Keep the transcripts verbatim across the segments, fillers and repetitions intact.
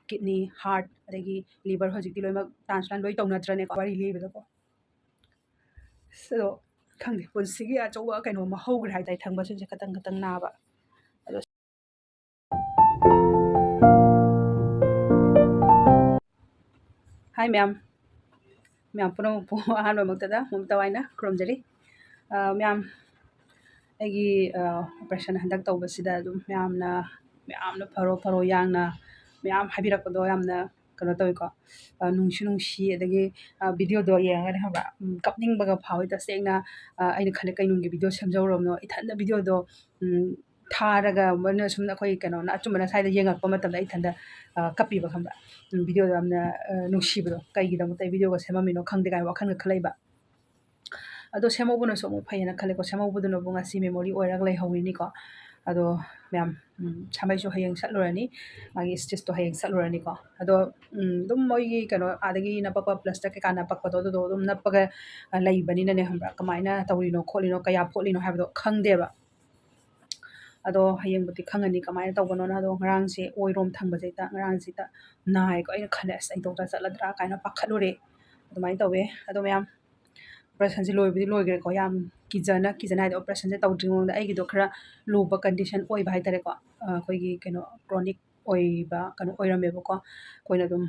kidney, heart, ꯑꯗꯒꯤ liver, ꯍꯧꯖꯤꯛꯇꯤ ꯂꯣꯏꯅꯃꯛ transplant ꯂꯣꯏ ꯇꯧꯅꯗ꯭ꯔꯅꯦꯀꯣ, ꯋꯥꯔꯤ ꯂꯤꯕꯗꯀꯣ꯫ ꯑꯗꯣ ꯈꯪꯗꯦ, ꯄꯨꯟꯁꯤꯒꯤ ꯑꯆꯧꯕ ꯀꯩꯅꯣꯝꯃ ꯍꯧꯈ꯭ꯔꯦ ꯍꯥꯏꯇꯥꯔꯦ, ꯊꯪꯕꯁꯤꯡꯁꯦ ꯈꯇꯪ ꯈꯇꯪ ꯅꯥꯕ꯫ ꯑꯗꯣ ꯍꯥꯏ ꯃꯌꯥꯝ, ꯃꯌꯥꯝ ꯄꯨꯝꯅꯃꯛꯄꯨ ꯑꯍꯥꯟꯕꯃꯛꯇꯗ ꯃꯃꯤꯇꯥ ꯋꯥꯏꯅ ꯈꯨꯔꯨꯝꯖꯔꯤ꯫ ꯑ, ꯃꯌꯥꯝ, ꯑꯩꯒꯤ, ꯑ, operation ꯍꯟꯗꯛ ꯇꯧꯕꯁꯤꯗ ꯑꯗꯨꯝ ꯃꯌꯥꯝꯅ, ꯃꯌꯥꯝꯅ ꯐꯔꯣ ꯐꯔꯣ ꯌꯥꯡꯅ ꯃꯌꯥꯝ ꯍꯥꯏꯕꯤꯔꯛꯄꯗꯣ ꯌꯥꯝꯅ ꯀꯩꯅꯣ ꯇꯧꯋꯤꯀꯣ꯫ ꯑ, ꯅꯨꯡꯁꯨ ꯅꯨꯡꯁꯤ, ꯑꯗꯒꯤ, ꯑ, videoꯗꯣ ꯌꯦꯡꯉꯒꯅꯦ ꯈꯪꯕ꯭ꯔꯥ, ꯎꯝ, ꯀꯞꯅꯤꯡꯕꯒ ꯐꯥꯎꯋꯤ ꯇꯁꯦꯡꯅ꯫ ꯑ, ꯑꯩꯅ ꯈꯜꯂꯦ, "ꯀꯩ ꯅꯨꯡꯒꯤ video ꯁꯦꯝꯖꯧꯔꯕꯅꯣ?" ꯏꯊꯟꯗ videoꯗꯣ, ꯎꯝ, ꯊꯥꯔꯒ ꯃꯣꯏꯅ ꯁꯨꯝ ꯑꯩꯈꯣꯏ ꯀꯩꯅꯣꯅ ꯑꯆꯨꯝꯕꯅ ꯁ꯭ꯋꯥꯏꯗ ꯌꯦꯡꯉꯛꯄ ꯃꯇꯝꯗ ꯑꯩ ꯏꯊꯟꯗ, ꯑ, ꯀꯞꯄꯤꯕ ꯈꯪꯕ꯭ꯔꯥ꯫ ꯎꯝ, videoꯗꯣ ꯌꯥꯝꯅ, ꯑ, ꯅꯨꯡꯁꯤꯕꯗꯣ, ꯀꯩꯒꯤꯗꯃꯛꯇ ꯑꯩ videoꯒ ꯁꯦꯝꯃꯝꯃꯤꯅꯣ ꯈꯪꯗꯦ ꯀꯥꯏꯅ ꯋꯥꯈꯜꯒ ꯈꯜꯂꯛꯏꯕ꯫ ꯑꯗꯣ ꯁꯦꯝꯍꯧꯕꯅꯁꯨ ꯑꯃꯨꯛ ꯐꯩꯌꯦꯅ ꯈꯜꯂꯦꯀꯣ, ꯁꯦꯝꯍꯧꯕꯗꯨꯅꯕꯨ ꯉꯁꯤ memory ꯑꯣꯏꯔꯒ ꯂꯩꯍꯧꯔꯤꯅꯤꯀꯣ꯫ ꯑꯗꯣ ꯃꯌꯥꯝ, ꯎꯝ, ꯁꯥꯃꯩꯁꯨ ꯍꯌꯦꯡ ꯆꯠꯂꯨꯔꯅꯤ, ꯃꯥꯒꯤ stitchꯇꯣ ꯍꯌꯦꯡ ꯆꯠꯂꯨꯔꯅꯤꯀꯣ꯫ ꯑꯗꯣ, ꯎꯝ, ꯑꯗꯨꯝ ꯃꯣꯏꯒꯤ ꯀꯩꯅꯣ ꯑꯥꯗꯒꯤ ꯅꯞꯄꯛꯄ plaster ꯀꯩꯀꯥ ꯅꯞꯄꯛꯄꯗꯣ ꯑꯗꯨꯗꯣ ꯑꯗꯨꯝ ꯅꯞꯄꯒ, ꯑ, ꯂꯩꯕꯅꯤꯅꯅꯦ ꯈꯪꯕ꯭ꯔꯥ, ꯀꯃꯥꯏꯅ ꯇꯧꯔꯤꯅꯣ ꯈꯣꯠꯂꯤꯅꯣ, ꯀꯌꯥ ꯐꯣꯠꯂꯤꯅꯣ ꯍꯥꯏꯕꯗꯣ ꯈꯪꯗꯦꯕ꯫ ꯑꯗꯣ ꯍꯌꯦꯡꯕꯨꯗꯤ ꯈꯪꯉꯅꯤ ꯀꯃꯥꯏꯅ ꯇꯧꯕꯅꯣꯅ꯫ ꯑꯗꯣ ꯉꯔꯥꯡꯁꯦ ꯑꯣꯏꯔꯣꯝ ꯊꯪꯕꯁꯦ ꯍꯦꯛꯇ, ꯉꯔꯥꯡꯁꯦ ꯍꯦꯛꯇ ꯅꯥꯏꯀꯣ꯫ ꯑꯩꯅ ꯈꯜꯂꯦ, "ꯑꯁ, ꯑꯩ doctor ꯆꯠꯂꯗ꯭ꯔꯥ?" ꯀꯥꯏꯅ ꯄꯥꯈꯠꯂꯨꯔꯦ꯫ ꯑꯗꯨꯃꯥꯏꯅ ꯇꯧꯋꯦ꯫ ꯑꯗꯣ ꯃꯌꯥꯝ, operationꯁꯦ ꯂꯣꯏꯕꯨꯗꯤ ꯂꯣꯏꯈ꯭ꯔꯦꯀꯣ꯫ ꯌꯥꯝ ꯀꯤꯖꯅ, ꯀꯤꯖꯅ ꯍꯥꯏꯗꯤ operationꯁꯦ ꯇꯧꯗ꯭ꯔꯤꯉꯩꯗ ꯑꯩꯒꯤꯗꯣ ꯈꯔ ꯂꯨꯕ condition ꯑꯣꯏꯕ ꯍꯥꯏꯇꯥꯔꯦꯀꯣ꯫ ꯑ, ꯑꯩꯈꯣꯏꯒꯤ ꯀꯩꯅꯣ, chronic ꯑꯣꯏꯕ ꯀꯩꯅꯣ ꯑꯣꯏꯔꯝꯃꯦꯕꯀꯣ꯫ ꯑꯩꯈꯣꯏꯅ ꯑꯗꯨꯝ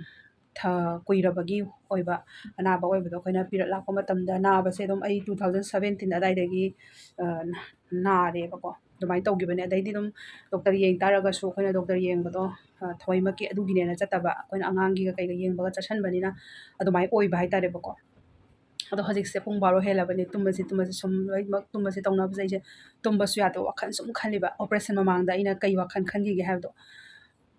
ꯊ-, ꯀꯨꯏꯔꯕꯒꯤ ꯑꯣꯏꯕ ꯑꯅꯥꯕ ꯑꯣꯏꯕꯗꯣ ꯑꯩꯈꯣꯏꯅ period ꯂꯥꯛꯄ ꯃꯇꯝꯗ ꯅꯥꯕꯁꯦ ꯑꯗꯨꯝ ꯑꯩ two thousand seventeen ꯑꯗꯥꯏꯗꯒꯤ, ꯑ, ꯅꯥꯔꯦꯕꯀꯣ꯫ ꯑꯗꯨꯃꯥꯏꯅ ꯇꯧꯈꯤꯕꯅꯦ꯫ ꯑꯗꯩꯗꯤ ꯑꯗꯨꯝ doctor ꯌꯦꯡ ꯇꯥꯔꯒꯁꯨ ꯑꯩꯈꯣꯏꯅ doctor ꯌꯦꯡꯕꯗꯣ, ꯑ, ꯊꯑꯣꯏꯃꯛꯀꯤ ꯑꯗꯨꯒꯤꯅꯦꯅ ꯆꯠꯇꯕ, ꯑꯩꯈꯣꯏꯅ ꯑꯉꯥꯡꯒꯤꯒ ꯀꯩꯒ ꯌꯦꯡꯕꯒ ꯆꯠꯁꯟꯕꯅꯤꯅ ꯑꯗꯨꯃꯥꯏꯅ ꯑꯣꯏꯕ ꯍꯥꯏꯇꯥꯔꯦꯕꯀꯣ꯫ ꯑꯗꯣ ꯍꯧꯖꯤꯛꯁꯦ ꯄꯨꯡ ꯕꯥꯔꯣ ꯍꯦꯜꯂꯕꯅꯤ, ꯇꯨꯝꯕꯁꯤ, ꯇꯨꯝꯕꯁꯤ ꯁꯨꯝ ꯂꯣꯏꯅꯃꯛ ꯇꯨꯝꯕꯁꯤ ꯇꯧꯅꯕꯁꯦ ꯑꯩꯁꯦ ꯇꯨꯝꯕꯁꯨ ꯌꯥꯗꯕ, ꯋꯥꯈꯜ ꯁꯨꯝ ꯈꯜꯂꯤꯕ꯫ Operation ꯃꯃꯥꯡꯗ ꯑꯩꯅ ꯀꯩ ꯋꯥꯈꯜ ꯈꯟꯈꯤꯒꯦ ꯍꯥꯏꯕꯗꯣ,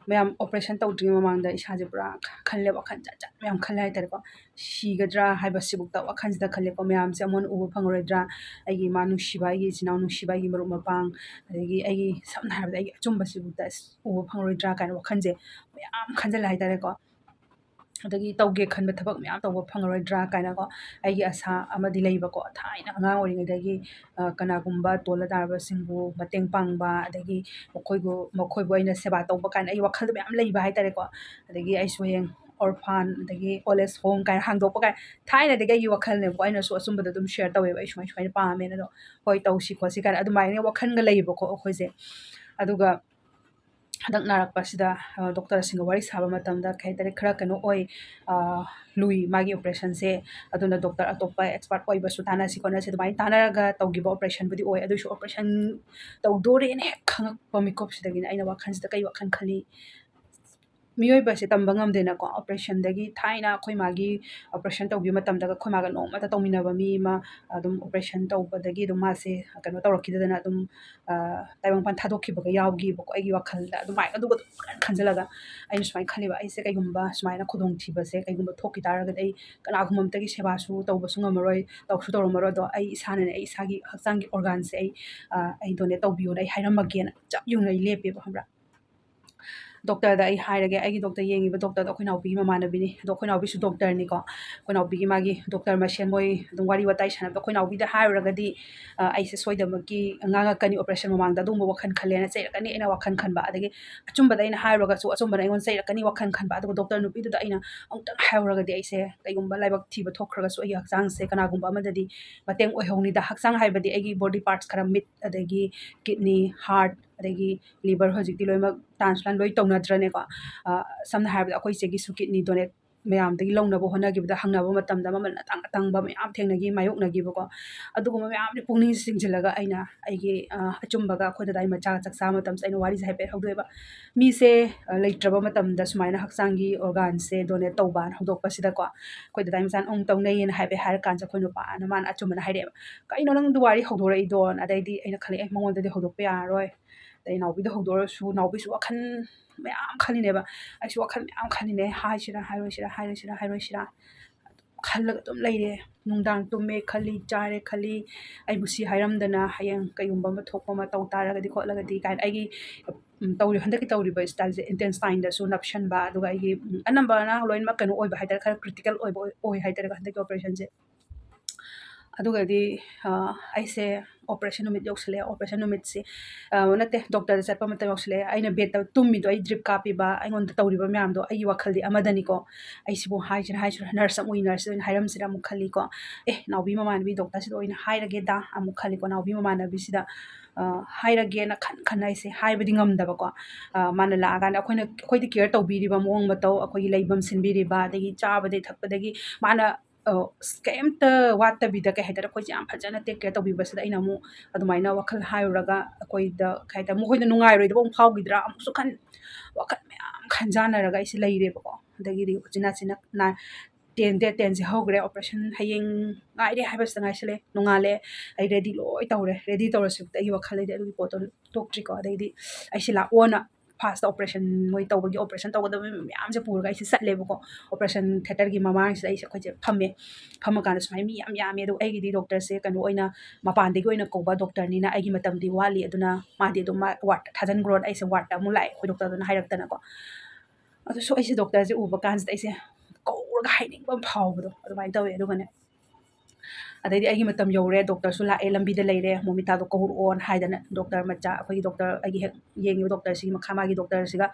ꯃꯌꯥꯝ, operation ꯇꯧꯗ꯭ꯔꯤꯉꯩ ꯃꯃꯥꯡꯗ ꯏꯁꯥꯁꯦ ꯄꯨꯔꯥ ꯈꯜꯂꯦ, ꯋꯥꯈꯜ ꯖꯥꯠ ꯖꯥꯠ ꯃꯌꯥꯝ ꯈꯜꯂꯦ ꯍꯥꯏꯇꯥꯔꯦꯀꯣ꯫ ꯁꯤꯒꯗ꯭ꯔꯥ ꯍꯥꯏꯕꯁꯤꯕꯨꯛꯇ ꯋꯥꯈꯜꯁꯤꯗ ꯈꯜꯂꯦꯀꯣ꯫ ꯃꯌꯥꯝꯁꯦ ꯑꯃꯨꯛ ꯍꯟꯅ ꯎꯕ ꯐꯪꯉꯔꯣꯏꯗ꯭ꯔꯥ, ꯑꯩꯒꯤ ꯏꯃꯥ ꯅꯨꯡꯁꯤꯕ, ꯑꯩꯒꯤ ꯏꯆꯤꯟ ꯏꯅꯥꯎ ꯅꯨꯡꯁꯤꯕ, ꯑꯩꯒꯤ ꯃꯔꯨꯞ ꯃꯄꯥꯡ, ꯑꯗꯒꯤ ꯑꯩꯒꯤ, ꯁꯝꯅ ꯍꯥꯏꯔꯕꯗ, ꯑꯩꯒꯤ ꯑꯆꯨꯝꯕꯁꯤꯕꯨꯛꯇ ꯑꯁ ꯎꯕ ꯐꯪꯉꯔꯣꯏꯗ꯭ꯔꯥ ꯀꯥꯏꯅ ꯋꯥꯈꯜꯁꯦ ꯃꯌꯥꯝ ꯈꯟꯖꯜꯂꯦ ꯍꯥꯏꯇꯥꯔꯦꯀꯣ꯫ ꯑꯗꯒꯤ ꯇꯧꯒꯦ ꯈꯟꯕ ꯊꯕꯛ ꯃꯌꯥꯝ ꯇꯧꯕ ꯐꯪꯉꯔꯣꯏꯗ꯭ꯔꯥ ꯀꯥꯏꯅꯀꯣ, ꯑꯩꯒꯤ ꯑꯁꯥ ꯑꯃꯗꯤ ꯂꯩꯕꯀꯣ꯫ ꯊꯥꯏꯅ ꯑꯉꯥꯡ ꯑꯣꯏꯔꯤꯉꯩꯗꯒꯤ, ꯑ, ꯀꯅꯥꯒꯨꯝꯕ ꯇꯣꯜꯂ ꯇꯥꯔꯕꯁꯤꯡꯕꯨ ꯃꯇꯦꯡ ꯄꯥꯡꯕ, ꯑꯗꯒꯤ ꯃꯈꯣꯏꯕꯨ, ꯃꯈꯣꯏꯕꯨ ꯑꯩꯅ ꯁꯦꯕꯥ ꯇꯧꯕ ꯀꯥꯏꯅ ꯑꯩ ꯋꯥꯈꯜꯗ ꯃꯌꯥꯝ ꯂꯩꯕ ꯍꯥꯏꯇꯥꯔꯦꯀꯣ꯫ ꯑꯗꯒꯤ ꯑꯩꯁꯨ ꯍꯌꯦꯡ orphan, ꯑꯗꯒꯤ old age home ꯀꯥꯏꯅ ꯍꯥꯡꯗꯣꯛꯄ ꯀꯥꯏꯅ ꯊꯥꯏꯅꯗꯒꯤ ꯑꯩꯒꯤ ꯋꯥꯈꯜꯅꯦꯕꯀꯣ꯫ ꯑꯩꯅꯁꯨ ꯑꯆꯨꯝꯕꯗ ꯑꯗꯨꯝ share ꯇꯧꯋꯦꯕ, ꯑꯩ ꯁꯨꯃꯥꯏ ꯁꯨꯃꯥꯏꯅ ꯄꯥꯝꯃꯦꯅ꯫ ꯑꯗꯣ ꯍꯣꯏ, ꯇꯧꯁꯤ ꯈꯣꯠꯁꯤ ꯀꯥꯏꯅ ꯑꯗꯨꯃꯥꯏꯅ ꯋꯥꯈꯜꯒ ꯂꯩꯌꯦꯕꯀꯣ ꯑꯩꯈꯣꯏꯁꯦ꯫ ꯑꯗꯨꯒ ꯍꯟꯗꯛ ꯅꯥꯔꯛꯄꯁꯤꯗ, ꯑ, ꯗꯣꯛꯇꯔꯁꯤꯡꯒ ꯋꯥꯔꯤ ꯁꯥꯕ ꯃꯇꯝꯗ, ꯀꯩ ꯍꯥꯏꯇꯥꯔꯦ, ꯈꯔ ꯀꯩꯅꯣ ꯑꯣꯏ, ꯑ, ꯂꯨꯏ ꯃꯥꯒꯤ operationꯁꯦ꯫ ꯑꯗꯨꯅ ꯗꯣꯛꯇꯔ ꯑꯇꯣꯞꯄ expert ꯑꯣꯏꯕꯁꯨ ꯇꯥꯟꯅꯁꯤ ꯈꯣꯠꯅꯁꯤ, ꯑꯗꯨꯃꯥꯏꯅ ꯇꯥꯟꯅꯔꯒ ꯇꯧꯈꯤꯕ operationꯕꯨꯗꯤ ꯑꯣꯏ꯫ ꯑꯗꯨꯏꯁꯨ operation ꯇꯧꯗꯣꯔꯦꯅ ꯍꯦꯛ ꯈꯪꯉꯛꯄ ꯃꯤꯀꯨꯞꯁꯤꯗꯒꯤꯅꯦ ꯑꯩꯅ ꯋꯥꯈꯜꯁꯤꯗ ꯀꯩ ꯋꯥꯈꯜ ꯈꯜꯂꯤ? ꯃꯤꯑꯣꯏꯕꯁꯦ ꯇꯝꯕ ꯉꯝꯗꯦꯅꯀꯣ꯫ Operationꯗꯒꯤ ꯊꯥꯏꯅ ꯑꯩꯈꯣꯏ ꯃꯥꯒꯤ operation ꯇꯧꯈꯤꯕ ꯃꯇꯝꯗꯒ ꯑꯩꯈꯣꯏ ꯃꯥꯒ ꯅꯣꯡꯃꯇ ꯇꯧꯃꯤꯟꯅꯕ ꯃꯤ ꯑꯃ ꯑꯗꯨꯝ operation ꯇꯧꯕꯗꯒꯤ ꯑꯗꯨꯝ ꯃꯥꯁꯦ ꯀꯩꯅꯣ ꯇꯧꯔꯛꯈꯤꯗꯗꯅ ꯑꯗꯨꯝ, ꯑ, ꯇꯥꯏꯕꯪꯄꯥꯟ ꯊꯥꯗꯣꯛꯈꯤꯕꯒ ꯌꯥꯎꯈꯤꯕꯀꯣ꯫ ꯑꯩꯒꯤ ꯋꯥꯈꯜꯗ ꯑꯗꯨꯃꯥꯏꯅ, ꯑꯗꯨꯒ ꯑꯗꯨꯝ ꯈꯟꯖꯜꯂꯒ ꯑꯩꯅ ꯁꯨꯃꯥꯏꯅ ꯈꯜꯂꯦꯕ, ꯑꯩꯁꯦ ꯀꯩꯒꯨꯝꯕ ꯁꯨꯃꯥꯏꯅ ꯈꯨꯗꯣꯡꯊꯤꯕꯁꯦ ꯀꯩꯒꯨꯝꯕ ꯊꯣꯛꯈꯤ ꯇꯥꯔꯒꯗꯤ ꯑꯩ ꯀꯅꯥꯒꯨꯝꯕ ꯑꯃꯠꯇꯒꯤ ꯁꯦꯕꯥꯁꯨ ꯇꯧꯕꯁꯨ ꯉꯝꯃꯔꯣꯏ, ꯇꯧꯁꯨ ꯇꯧꯔꯝꯃꯔꯣꯏ꯫ ꯑꯗꯣ ꯑꯩ ꯏꯁꯥꯅꯅꯦ, ꯑꯩ ꯏꯁꯥꯒꯤ ꯍꯛꯆꯥꯡꯒꯤ organꯁꯦ ꯑꯩ, ꯑ, ꯑꯩ donate ꯇꯧꯕꯤꯌꯣꯅ ꯑꯩ ꯍꯥꯏꯔꯝꯃꯒꯦꯅ ꯆꯞ ꯌꯨꯡꯅ ꯑꯩ ꯂꯦꯞꯄꯦꯕ, ꯈꯪꯕ꯭ꯔꯥ? ꯗꯣꯛꯇꯔꯗ ꯑꯩ ꯍꯥꯏꯔꯒꯦ, ꯑꯩꯒꯤ ꯗꯣꯛꯇꯔ ꯌꯦꯡꯉꯤꯕ ꯗꯣꯛꯇꯔꯗꯣ ꯑꯩꯈꯣꯏ ꯅꯥꯎꯕꯤꯒꯤ ꯃꯃꯥꯟꯅꯕꯤꯅꯤ꯫ ꯑꯗꯣ ꯑꯩꯈꯣꯏ ꯅꯥꯎꯕꯤꯁꯨ ꯗꯣꯛꯇꯔꯅꯤꯀꯣ꯫ ꯑꯩꯈꯣꯏ ꯅꯥꯎꯕꯤꯒꯤ ꯃꯥꯒꯤ ꯗꯣꯛꯇꯔ ꯃꯁꯦꯟ ꯃꯣꯏ ꯑꯗꯨꯝ ꯋꯥꯔꯤ ꯋꯥꯇꯥꯏ ꯁꯥꯟꯅꯕꯗ ꯑꯩꯈꯣꯏ ꯅꯥꯎꯕꯤꯗ ꯍꯥꯏꯔꯨꯔꯒꯗꯤ, ꯑ, ꯑꯩꯁꯦ ꯁꯣꯏꯗꯅꯃꯛꯀꯤ ꯉꯥꯡꯉꯛꯀꯅꯤ, operation ꯃꯃꯥꯡꯗ ꯑꯗꯨꯒꯨꯝꯕ ꯋꯥꯈꯜ ꯈꯜꯂꯦꯅ ꯆꯩꯔꯛꯀꯅꯤ ꯑꯩꯅ ꯋꯥꯈꯜ ꯈꯟꯕ꯫ ꯑꯗꯒꯤ ꯑꯆꯨꯝꯕꯗ ꯑꯩꯅ ꯍꯥꯏꯔꯨꯔꯒꯁꯨ ꯑꯆꯨꯝꯕꯅ ꯑꯩꯉꯣꯟꯗ ꯆꯩꯔꯛꯀꯅꯤ ꯋꯥꯈꯜ ꯈꯟꯕ꯫ ꯑꯗꯨꯒ ꯗꯣꯛꯇꯔ ꯅꯨꯄꯤꯗꯨꯗ ꯑꯩꯅ ꯑꯃꯨꯛꯇꯪ ꯍꯥꯏꯍꯧꯔꯒꯗꯤ ꯑꯩꯁꯦ ꯀꯩꯒꯨꯝꯕ ꯂꯥꯏꯕꯛ ꯊꯤꯕ ꯊꯣꯛꯈ꯭ꯔꯒꯁꯨ ꯑꯩꯒꯤ ꯍꯛꯆꯥꯡꯁꯦ ꯀꯅꯥꯒꯨꯝꯕ ꯑꯃꯗꯗꯤ ꯃꯇꯦꯡ ꯑꯣꯏꯍꯧꯅꯤꯗ꯫ ꯍꯛꯆꯥꯡ ꯍꯥꯏꯕꯗꯤ ꯑꯩꯒꯤ body parts ꯈꯔ, ꯃꯤꯠ, ꯑꯗꯒꯤ kidney, heart, ꯑꯗꯒꯤ liver ꯍꯧꯖꯤꯛꯇꯤ ꯂꯣꯏꯅꯃꯛ transplant ꯂꯣꯏ ꯇꯧꯅꯗ꯭ꯔꯅꯦꯀꯣ꯫ ꯑ, ꯁꯝꯅ ꯍꯥꯏꯔꯕꯗ ꯑꯩꯈꯣꯏ ꯏꯆꯦꯒꯤꯁꯨ kidney donate ꯃꯌꯥꯝꯗꯒꯤ ꯂꯧꯅꯕ ꯍꯣꯠꯅꯈꯤꯕꯗ ꯍꯪꯅꯕ ꯃꯇꯝꯗ ꯃꯃꯜ ꯑꯇꯥꯡ ꯑꯇꯥꯡꯕ ꯃꯌꯥꯝ ꯊꯦꯡꯅꯈꯤ, ꯃꯥꯌꯣꯛꯅꯈꯤꯕꯀꯣ꯫ ꯑꯗꯨꯒꯨꯝꯕ ꯃꯌꯥꯝꯁꯦ ꯄꯨꯛꯅꯤꯡ ꯆꯤꯡꯁꯤꯜꯂꯒ ꯑꯩꯅ ꯑꯩꯒꯤ, ꯑ, ꯑꯆꯨꯝꯕꯒ ꯑꯩꯈꯣꯏ ꯗꯗꯥꯏ ꯃꯆꯥꯒ ꯆꯥꯛ ꯆꯥꯕ ꯃꯇꯝꯁꯤꯗ ꯑꯩꯅ ꯋꯥꯔꯤꯁꯦ ꯍꯥꯏꯐꯦꯠ ꯍꯧꯗꯣꯛꯑꯦꯕ꯫ ꯃꯤꯁꯦ, ꯑ, ꯂꯩꯇ꯭ꯔꯕ ꯃꯇꯝꯗ ꯁꯨꯃꯥꯏꯅ ꯍꯛꯆꯥꯡꯒꯤ organꯁꯦ donate ꯇꯧꯕꯅ ꯍꯧꯗꯣꯛꯄꯁꯤꯗꯀꯣ, ꯑꯩꯈꯣꯏ ꯗꯗꯥꯏ ꯃꯆꯥꯅ ꯑꯃꯨꯛ ꯇꯧꯅꯩꯌꯦꯅ ꯍꯥꯏꯐꯦꯠ ꯍꯥꯏꯔ ꯀꯥꯟꯁꯤꯗ ꯑꯩꯈꯣꯏ ꯅꯨꯄꯥꯅ, ꯃꯥꯅ ꯑꯆꯨꯝꯕꯅ ꯍꯥꯏꯔꯛꯑꯦꯕ, "ꯀꯩꯅꯣ ꯅꯪꯗꯨ ꯋꯥꯔꯤ ꯍꯧꯗꯣꯔꯛꯏꯗꯣꯅ?" ꯑꯗꯩꯗꯤ ꯑꯩꯅ ꯈꯜꯂꯦ, "ꯑꯦ, ꯃꯉꯣꯟꯗꯗꯤ ꯍꯧꯗꯣꯛꯄ ꯌꯥꯔꯔꯣꯏ, ꯑꯗꯩ ꯏꯅꯥꯎꯕꯤꯗ ꯍꯧꯗꯣꯛꯑꯁꯨ", ꯏꯅꯥꯎꯕꯤꯁꯨ ꯋꯥꯈꯜ ꯃꯌꯥꯝ ꯈꯜꯂꯤꯅꯦꯕ, ꯑꯩꯁꯨ ꯋꯥꯈꯜ ꯃꯌꯥꯝ ꯈꯜꯂꯤꯅꯦ, ꯍꯥꯏꯁꯤꯔꯥ ꯍꯥꯏꯔꯣꯏꯁꯤꯔꯥ, ꯍꯥꯏꯔꯣꯏꯁꯤꯔꯥ ꯍꯥꯏꯔꯣꯏꯁꯤꯔꯥ, ꯑꯗꯨꯝ ꯈꯜꯂꯒ ꯑꯗꯨꯝ ꯂꯩꯔꯦ꯫ ꯅꯨꯡꯗꯥꯡ ꯇꯨꯝꯃꯦ ꯈꯜꯂꯤ, ꯆꯥꯔꯦ ꯈꯜꯂꯤ, ꯑꯩꯕꯨ ꯁꯤ ꯍꯥꯏꯔꯝꯗꯅ ꯍꯌꯦꯡ ꯀꯩꯒꯨꯝꯕ ꯑꯃ ꯊꯣꯛꯄ ꯑꯃ ꯇꯧ ꯇꯥꯔꯒꯗꯤ ꯈꯣꯠꯂꯒꯗꯤ ꯀꯥꯏꯅ ꯑꯩꯒꯤ ꯎꯝ, ꯇꯧꯔꯤ ꯍꯟꯗꯛꯀꯤ ꯇꯧꯔꯤꯕ ꯏꯁꯇꯥꯏꯜꯁꯦ ꯏꯟꯇꯦꯁꯇꯥꯏꯟꯗꯁꯨ ꯅꯞꯁꯟꯕ, ꯑꯗꯨꯒ ꯑꯩꯒꯤ ꯎꯝ, ꯑꯅꯝꯕꯅ ꯂꯣꯏꯅꯃꯛ ꯀꯩꯅꯣ ꯑꯣꯏꯕ ꯍꯥꯏꯇꯥꯔꯦ, ꯈꯔ ꯀ꯭ꯔꯤꯇꯤꯀꯦꯜ ꯑꯣꯏꯕ ꯑꯣꯏ ꯑꯣꯏ ꯍꯥꯏꯇꯥꯔꯦ ꯍꯟꯗꯛꯀꯤ ꯑꯣꯄꯔꯦꯁꯟꯁꯦ꯫ ꯑꯗꯨꯒꯗꯤ ꯑꯩꯁꯦ ꯑꯣꯄꯔꯦꯁꯟ ꯅꯨꯃꯤꯠ ꯌꯧꯁꯜꯂꯛꯑꯦ꯫ ꯑꯣꯄꯔꯦꯁꯟ ꯅꯨꯃꯤꯠꯁꯦ ꯅꯠꯇꯦ, ꯗꯣꯛꯇꯔꯗ ꯆꯠꯄ ꯃꯇꯝ ꯌꯧꯁꯜꯂꯛꯑꯦ꯫ ꯑꯩꯅ ꯕꯦꯗꯇ ꯇꯨꯝꯃꯤꯗꯣ, ꯑꯩ ꯗ꯭ꯔꯤꯞ ꯀꯥꯞꯄꯤꯕ, ꯑꯩꯉꯣꯟꯗ ꯇꯧꯔꯤꯕ ꯃꯌꯥꯝꯗꯣ ꯑꯩꯒꯤ ꯋꯥꯈꯜꯗꯤ ꯑꯃꯗꯅꯤꯀꯣ꯫ ꯑꯩꯁꯤꯕꯨ ꯍꯥꯏꯁꯤꯔꯥ ꯍꯥꯏꯁꯤꯔꯥ, ꯅꯔꯁ ꯑꯃꯨꯛ ꯎꯏ, ꯅꯔꯁꯁꯤꯗ ꯑꯣꯏꯅ ꯍꯥꯏꯔꯝꯁꯤꯔꯥ ꯑꯃꯨꯛ ꯈꯜꯂꯤꯀꯣ꯫ ꯑꯦ, ꯅꯥꯎꯕꯤ ꯃꯃꯥꯟꯅꯕꯤ ꯗꯣꯛꯇꯔꯁꯤꯗ ꯑꯣꯏꯅ ꯍꯥꯏꯔꯒꯦꯗ ꯑꯃꯨꯛ ꯈꯜꯂꯤꯀꯣ꯫ ꯅꯥꯎꯕꯤ ꯃꯃꯥꯟꯅꯕꯤꯁꯤꯗ ꯍꯥꯏꯔꯒꯦꯅ ꯈꯟ ꯈꯟꯅ ꯑꯩꯁꯦ ꯍꯥꯏꯕꯗꯤ ꯉꯝꯗꯕꯀꯣ꯫ ꯃꯥꯅ ꯂꯥꯛꯑꯀꯥꯟꯗ ꯑꯩꯈꯣꯏꯅ, ꯑꯩꯈꯣꯏꯗ ꯀꯦꯌꯔ ꯇꯧꯕꯤꯔꯤꯕ ꯃꯑꯣꯡ ꯃꯇꯧ, ꯑꯩꯈꯣꯏꯒꯤ ꯂꯩꯐꯝ ꯁꯤꯟꯕꯤꯔꯤꯕ, ꯑꯗꯒꯤ ꯆꯥꯕꯗꯒꯤ ꯊꯛꯄꯗꯒꯤ ꯃꯥꯅ ꯑ, ꯑꯁ, ꯀꯩꯝꯇ ꯋꯥꯠꯇꯕꯤꯗ, ꯀꯩ ꯍꯥꯏꯇꯥꯔꯦ, ꯑꯩꯈꯣꯏꯁꯦ ꯌꯥꯝ ꯐꯖꯅ ꯇꯦꯛ ꯀꯦꯌꯔ ꯇꯧꯕꯤꯕꯁꯤꯗ ꯑꯩꯅ ꯑꯃꯨꯛ ꯑꯗꯨꯃꯥꯏꯅ ꯋꯥꯈꯜ ꯍꯥꯏꯔꯨꯔꯒ ꯑꯩꯈꯣꯏꯗ, ꯀꯩ ꯍꯥꯏꯇꯥꯔꯦ, ꯃꯈꯣꯏꯗ ꯅꯨꯡꯉꯥꯏꯔꯣꯏꯗꯕ ꯑꯃꯨꯛ ꯐꯥꯎꯈꯤꯗ꯭ꯔꯥ ꯑꯃꯨꯛꯁꯨ ꯈꯟ, ꯋꯥꯈꯜ ꯃꯌꯥꯝ ꯈꯟꯖꯥꯟꯅꯔꯒ ꯑꯩꯁꯦ ꯂꯩꯔꯦꯕꯀꯣ꯫ ꯑꯗꯒꯤꯗꯤ ꯎꯆꯤꯟ ꯅꯥꯆꯤꯟꯅ ꯅꯥ-, ꯇꯦꯟ, ꯗꯦꯠ ꯇꯦꯟꯁꯦ ꯍꯧꯈ꯭ꯔꯦ꯫ ꯑꯣꯄꯔꯦꯁꯟ ꯍꯌꯦꯡ ꯉꯥꯏꯔꯦ ꯍꯥꯏꯕꯁꯤꯗ ꯉꯥꯏꯁꯜꯂꯦ꯫ ꯅꯣꯡꯉꯥꯜꯂꯦ, ꯑꯩ ꯔꯦꯗꯤ ꯂꯣꯏ ꯇꯧꯔꯦ꯫ ꯔꯦꯗꯤ ꯇꯧꯔꯁꯤꯕꯨꯗꯤ ꯑꯩꯒꯤ ꯋꯥꯈꯜꯗꯗꯤ ꯑꯗꯨꯒꯤ ꯄꯣꯠꯇꯣ ꯇꯣꯛꯇ꯭ꯔꯤꯀꯣ꯫ ꯑꯗꯩꯗꯤ ꯑꯩꯁꯦ ꯂꯥꯛꯑꯣꯅ ꯐꯥꯔꯁꯇ ꯑꯣꯄꯔꯦꯁꯟ, ꯃꯣꯏ ꯇꯧꯕꯒꯤ ꯑꯣꯄꯔꯦꯁꯟ ꯇꯧꯒꯗꯕ ꯃꯌꯥꯝꯁꯦ ꯄꯨꯔꯒ ꯑꯩꯁꯦ ꯆꯠꯂꯦꯕꯀꯣ꯫ ꯑꯣꯄꯔꯦꯁꯟ ꯊꯦꯇꯔꯒꯤ ꯃꯃꯥꯡꯁꯤꯗ ꯑꯩꯁꯦ, ꯑꯩꯈꯣꯏꯁꯦ ꯐꯝꯃꯦ꯫ ꯐꯝꯃꯀꯥꯟꯗ ꯁꯨꯃꯥꯏꯅ ꯃꯤ ꯌꯥꯝ ꯌꯥꯝꯃꯦ꯫ ꯑꯗꯣ ꯑꯩꯒꯤꯗꯤ ꯗꯣꯛꯇꯔꯁꯦ ꯀꯩꯅꯣ ꯑꯣꯏꯅ, ꯃꯄꯥꯟꯗꯒꯤ ꯑꯣꯏꯅ ꯀꯧꯕ ꯗꯣꯛꯇꯔꯅꯤꯅ ꯑꯩꯒꯤ ꯃꯇꯝꯗꯤ ꯋꯥꯠꯂꯤ, ꯑꯗꯨꯅ ꯃꯥꯗꯤ ꯑꯗꯨꯝ ꯃꯥ ꯋꯥꯔꯗꯇ ꯊꯥꯖꯤꯟꯈ꯭ꯔꯣꯅ ꯑꯩꯁꯦ ꯋꯥꯔꯗꯇ ꯑꯃꯨꯛ ꯂꯥꯛꯑꯦ, ꯑꯩꯈꯣꯏ ꯗꯣꯛꯇꯔꯗꯨꯅ ꯍꯥꯏꯔꯛꯇꯅꯀꯣ꯫ ꯑꯗꯨꯁꯨ ꯑꯩꯁꯦ ꯗꯣꯛꯇꯔꯁꯦ ꯎꯕ ꯀꯥꯟꯁꯤꯗ ꯑꯩꯁꯦ ꯀꯧꯔꯒ ꯍꯥꯏꯅꯤꯡꯕ ꯑꯃ ꯐꯥꯎꯕꯗꯣ ꯑꯗꯨꯃꯥꯏꯅ ꯇꯧꯋꯦ꯫ ꯑꯗꯨꯒꯅꯦ, ꯑꯗꯩꯗꯤ ꯑꯩꯒꯤ ꯃꯇꯝ ꯌꯧꯔꯦ, ꯗꯣꯛꯇꯔꯁꯨ ꯂꯥꯛꯑꯦ, ꯂꯝꯕꯤꯗ ꯂꯩꯔꯦ, ꯃꯣꯃꯤꯇꯥꯗꯣ ꯀꯧꯔꯛꯑꯣꯅ ꯍꯥꯏꯗꯅ ꯗꯣꯛꯇꯔ ꯃꯆꯥ, ꯑꯩꯈꯣꯏꯒꯤ ꯗꯣꯛꯇꯔ, ꯑꯩꯒꯤ ꯍꯦꯛ ꯌꯦꯡꯉꯤꯕ ꯗꯣꯛꯇꯔꯁꯤꯒꯤ ꯃꯈꯥ, ꯃꯥꯒꯤ ꯗꯣꯛꯇꯔꯁꯤꯒ,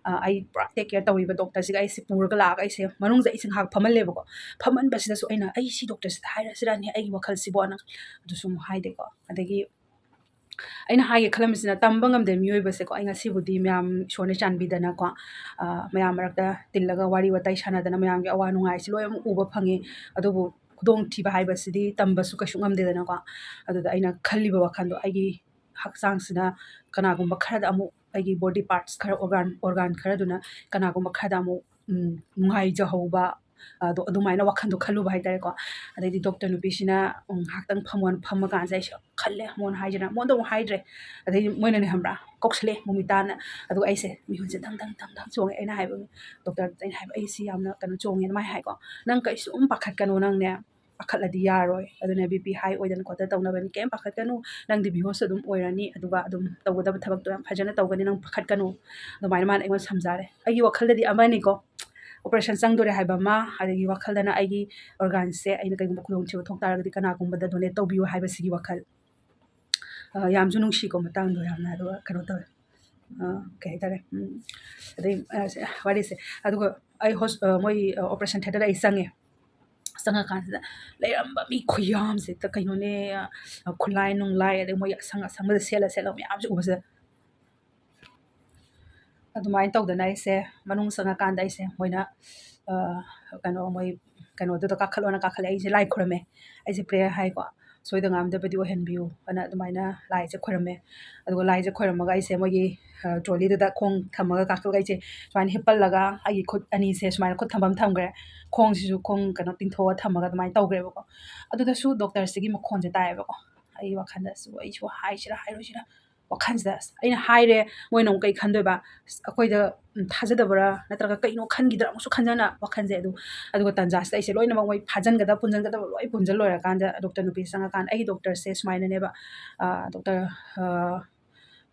ꯑ, ꯑꯩ ꯄꯨꯔꯥ ꯇꯦꯛ ꯀꯦꯌꯔ ꯇꯧꯔꯤꯕ ꯗꯣꯛꯇꯔꯁꯤꯒ ꯑꯩꯁꯦ ꯄꯨꯔꯒ ꯂꯥꯛꯑꯒ ꯑꯩꯁꯦ ꯃꯅꯨꯡꯗ ꯑꯩꯁꯦ ꯉꯥꯏꯍꯥꯛ ꯐꯝꯍꯜꯂꯦꯕꯀꯣ꯫ ꯐꯝꯍꯟꯕꯁꯤꯗꯁꯨ ꯑꯩꯅ, "ꯑꯩ ꯁꯤ ꯗꯣꯛꯇꯔꯁꯤꯗ ꯍꯥꯏꯔꯁꯤꯔꯅꯦ ꯑꯩꯒꯤ ꯋꯥꯈꯜꯁꯤꯕꯣꯅ?" ꯑꯗꯨꯁꯨ ꯑꯃꯨꯛ ꯍꯥꯏꯗꯦꯀꯣ꯫ ꯑꯗꯒꯤ ꯑꯩꯅ ꯍꯥꯏꯒꯦ ꯈꯜꯂꯝꯃꯤꯁꯤꯅ, ꯇꯝꯕ ꯉꯝꯗꯦ ꯃꯤꯑꯣꯏꯕꯁꯦꯀꯣ꯫ ꯑꯩ ꯉꯁꯤꯕꯨꯗꯤ ꯃꯌꯥꯝ ꯏꯁꯣꯔꯅ ꯆꯥꯟꯕꯤꯗꯅꯀꯣ, ꯑ, ꯃꯌꯥꯝ ꯃꯔꯛꯇ ꯇꯤꯜꯂꯒ ꯋꯥꯔꯤ ꯋꯥꯇꯥꯏ ꯁꯥꯟꯅꯗꯅ ꯃꯌꯥꯝꯒꯤ ꯑꯋꯥ ꯅꯨꯡꯉꯥꯏꯁꯤ ꯂꯣꯏ ꯑꯃꯨꯛ ꯎꯕ ꯐꯪꯉꯤ꯫ ꯑꯗꯨꯕꯨ ꯈꯨꯗꯣꯡꯊꯤꯕ ꯍꯥꯏꯕꯁꯤꯗꯤ ꯇꯝꯕꯁꯨ ꯀꯩꯁꯨ ꯉꯝꯗꯦꯗꯅꯀꯣ꯫ ꯑꯗꯨꯗ ꯑꯩꯅ ꯈꯜꯂꯤꯕ ꯋꯥꯈꯜꯗꯣ, ꯑꯩꯒꯤ ꯍꯛꯆꯥꯡꯁꯤꯅ ꯀꯅꯥꯒꯨꯝꯕ ꯈꯔꯗ ꯑꯃꯨꯛ, ꯑꯩꯒꯤ ꯕꯣꯗꯤ ꯄꯥꯔꯠꯁ ꯈꯔ, ꯑꯣꯔꯒꯥꯟ, ꯑꯣꯔꯒꯥꯟ ꯈꯔꯗꯨꯅ ꯀꯅꯥꯒꯨꯝꯕ ꯈꯔꯗ ꯑꯃꯨꯛ, ꯎꯝ, ꯅꯨꯡꯉꯥꯏꯖꯍꯧꯕ, ꯑꯗꯣ ꯑꯗꯨꯃꯥꯏꯅ ꯋꯥꯈꯜꯗꯣ ꯈꯜꯂꯨꯕ ꯍꯥꯏꯇꯥꯔꯦꯀꯣ꯫ ꯑꯗꯩꯗꯤ ꯗꯣꯛꯇꯔ ꯅꯨꯄꯤꯁꯤꯅ, ꯎꯝ, "ꯉꯥꯏꯍꯥꯛꯇꯪ ꯐꯝꯃꯣꯅ" ꯐꯝꯃ ꯀꯥꯟꯁꯤꯗ ꯑꯩꯁꯦ ꯈꯜꯂꯦ, ꯃꯣꯟ ꯍꯥꯏꯁꯤꯅ, ꯃꯣꯟꯗ ꯑꯃꯨꯛ ꯍꯥꯏꯗ꯭ꯔꯦ꯫ ꯑꯗꯩꯗꯤ ꯃꯣꯏꯅꯅꯦ, ꯈꯪꯕ꯭ꯔꯥ, ꯀꯧꯁꯜꯂꯦ ꯃꯣꯃꯤꯇꯥꯅ꯫ ꯑꯗꯨꯒ ꯑꯩꯁꯦ ꯃꯤꯍꯨꯟꯁꯦ ꯗꯪ ꯗꯪ ꯗꯪ ꯗꯪ ꯆꯣꯡꯉꯦ꯫ ꯑꯩꯅ ꯍꯥꯏꯕ, ꯗꯣꯛꯇꯔꯗ ꯑꯩꯅ ꯍꯥꯏꯕ, "ꯑꯩꯁꯤ ꯌꯥꯝꯅ ꯀꯩꯅꯣ ꯆꯣꯡꯉꯦ" ꯑꯗꯨꯃꯥꯏꯅ ꯍꯥꯏꯀꯣ꯫ "ꯅꯪ ꯀꯩꯁꯨꯝ ꯄꯥꯈꯠꯀꯅꯣ, ꯅꯪꯅꯦ, ꯄꯥꯈꯠꯂꯗꯤ ꯌꯥꯔꯣꯏ꯫ ꯑꯗꯨꯅ ꯕꯤ ꯄꯤ ꯍꯥꯏ ꯑꯣꯏꯗꯅ ꯈꯣꯠꯇꯅ ꯇꯧꯅꯕꯅꯤ꯫ ꯀꯩꯝ ꯄꯥꯈꯠꯀꯅꯨ, ꯅꯪꯗꯤ ꯕꯤꯍꯣꯁ ꯑꯗꯨꯝ ꯑꯣꯏꯔꯅꯤ, ꯑꯗꯨꯒ ꯑꯗꯨꯝ ꯇꯧꯒꯗꯕ ꯊꯕꯛꯇꯣ ꯌꯥꯝ ꯐꯖꯅ ꯇꯧꯒꯅꯤ, ꯅꯪ ꯄꯥꯈꯠꯀꯅꯨ꯫ ꯑꯗꯨꯃꯥꯏꯅ ꯃꯥꯅ ꯑꯩꯉꯣꯟꯗ ꯁꯝꯖꯥꯔꯦ꯫ ꯑꯩꯒꯤ ꯋꯥꯈꯜꯗꯗꯤ ꯑꯃꯅꯤꯀꯣ, ꯑꯣꯄꯔꯦꯁꯟ ꯆꯪꯗꯣꯔꯦ ꯍꯥꯏꯕ ꯑꯃ, ꯑꯗꯒꯤ ꯋꯥꯈꯜꯗꯅ ꯑꯩꯒꯤ ꯑꯣꯔꯒꯥꯟꯁꯦ ꯑꯩꯅ ꯀꯩꯒꯨꯝꯕ ꯈꯨꯗꯣꯡꯊꯤꯕ ꯊꯣꯛ ꯇꯥꯔꯒꯗꯤ ꯀꯅꯥꯒꯨꯝꯕꯗ ꯗꯣꯅꯦꯠ ꯇꯧꯕꯤꯌꯨ ꯍꯥꯏꯕꯁꯤꯒꯤ ꯋꯥꯈꯜ꯫ ꯑ, ꯌꯥꯝꯁꯨ ꯅꯨꯡꯁꯤꯀꯣ ꯃꯇꯥꯡꯗꯣ ꯌꯥꯝꯅ, ꯑꯗꯨꯒ ꯀꯩꯅꯣ ꯇꯧꯋꯦ꯫ ꯑ, ꯀꯩ ꯍꯥꯏꯇꯥꯔꯦ, ꯎꯝ, ꯑꯗꯩ, ꯑ, ꯁꯦ, ꯋꯥꯔꯤꯁꯦ꯫ ꯑꯗꯨꯒ ꯑꯩ ꯍꯣꯁ-, ꯑ, ꯃꯣꯏ, ꯑ, ꯑꯣꯄꯔꯦꯁꯟ ꯊꯤꯌꯦꯇꯔꯗ ꯑꯩ ꯆꯪꯉꯦ꯫ ꯆꯪꯉꯀꯥꯟꯁꯤꯗ ꯂꯩꯔꯝꯕ ꯃꯤ ꯈꯨꯌꯥꯝꯁꯦ ꯍꯦꯛꯇ ꯀꯩꯅꯣꯅꯦ, ꯑ, ꯈꯨꯠꯂꯥꯏ ꯅꯨꯡꯂꯥꯏ, ꯑꯗꯩ ꯃꯣꯏ ꯑꯁꯪ ꯑꯁꯪꯕꯗ ꯁꯦꯠꯂ ꯁꯦꯠꯂ ꯃꯌꯥꯝꯁꯦ ꯎꯕꯁꯤꯗ, ꯑꯗꯨꯃꯥꯏꯅ ꯇꯧꯗꯅ ꯑꯩꯁꯦ ꯃꯅꯨꯡ ꯆꯪꯉꯀꯥꯟꯗ ꯑꯩꯁꯦ ꯃꯣꯏꯅ, ꯑ, ꯀꯩꯅꯣ, ꯃꯣꯏ ꯀꯩꯅꯣꯗꯨꯗ ꯀꯥꯈꯠꯂꯣꯅ ꯀꯥꯈꯠꯂꯦ꯫ ꯑꯩꯁꯦ ꯂꯥꯏ ꯈꯨꯔꯝꯃꯦ꯫ ꯑꯩꯁꯦ ꯄ꯭ꯔꯦꯌꯔ ꯍꯥꯏꯀꯣ, "ꯁꯣꯏꯗ ꯉꯥꯝꯗꯕꯗꯤ ꯑꯣꯏꯍꯟꯕꯤꯌꯨ" ꯑꯅ ꯑꯗꯨꯃꯥꯏꯅ ꯂꯥꯏꯁꯦ ꯈꯣꯏꯔꯝꯃꯦ꯫ ꯑꯗꯨꯒ ꯂꯥꯏꯁꯦ ꯈꯣꯏꯔꯝꯃꯒ ꯑꯩꯁꯦ ꯃꯣꯏꯒꯤ, ꯑ, ꯇ꯭ꯔꯣꯂꯤꯗꯨꯗ ꯈꯣꯡ ꯊꯝꯃꯒ ꯀꯥꯈꯠꯂꯒ ꯑꯩꯁꯦ ꯁꯨꯃꯥꯏꯅ ꯍꯤꯞꯄꯜꯂꯒ ꯑꯩꯒꯤ ꯈꯨꯠ ꯑꯅꯤꯁꯦ ꯁꯨꯃꯥꯏꯅ ꯈꯨꯠ ꯊꯝꯐꯝ ꯊꯝꯈ꯭ꯔꯦ꯫ ꯈꯣꯡꯁꯤꯁꯨ ꯈꯣꯡ ꯀꯩꯅꯣ ꯇꯤꯡꯊꯣꯛꯑ ꯊꯝꯃꯒ ꯑꯗꯨꯃꯥꯏꯅ ꯇꯧꯈ꯭ꯔꯦꯕꯀꯣ꯫ ꯑꯗꯨꯗꯁꯨ ꯗꯣꯛꯇꯔꯁꯤꯒꯤ ꯃꯈꯣꯟꯁꯦ ꯇꯥꯏꯌꯦꯕꯀꯣ꯫ ꯑꯩꯒꯤ ꯋꯥꯈꯜꯗꯁꯨ ꯑꯩꯁꯨ ꯍꯥꯏꯁꯤꯔꯥ ꯍꯥꯏꯔꯣꯏꯁꯤꯔꯥ ꯋꯥꯈꯜꯁꯤꯗ ꯑꯁ ꯑꯩꯅ ꯍꯥꯏꯔꯦ, ꯃꯣꯏꯅ ꯑꯃꯨꯛ ꯀꯩ ꯈꯟꯗꯣꯏꯕ? ꯑꯁ, ꯑꯩꯈꯣꯏꯗ, ꯎꯝ, ꯊꯥꯖꯗꯕ꯭ꯔꯥ ꯅꯠꯇ꯭ꯔꯒ ꯀꯩꯅꯣ ꯈꯟꯈꯤꯗ꯭ꯔꯥ ꯑꯃꯨꯛꯁꯨ ꯈꯟꯖꯅ ꯋꯥꯈꯜꯁꯦ꯫ ꯑꯗꯨ, ꯑꯗꯨꯒ ꯇꯟꯖꯥꯁꯤꯗ ꯑꯩꯁꯦ ꯂꯣꯏꯅꯃꯛ ꯃꯣꯏ ꯐꯥꯖꯤꯟꯒꯗꯕ ꯄꯨꯟꯁꯤꯟꯒꯗꯕ ꯂꯣꯏ ꯄꯨꯟꯁꯤꯜ ꯂꯣꯏꯔꯀꯥꯟꯗ ꯗꯣꯛꯇꯔ ꯅꯨꯄꯤ ꯆꯪꯉꯀꯥꯟꯗ ꯑꯩꯒꯤ ꯗꯣꯛꯇꯔꯁꯦ ꯁꯨꯃꯥꯏꯅꯅꯦꯕ, ꯑ, ꯗꯣꯛꯇꯔ, ꯑ,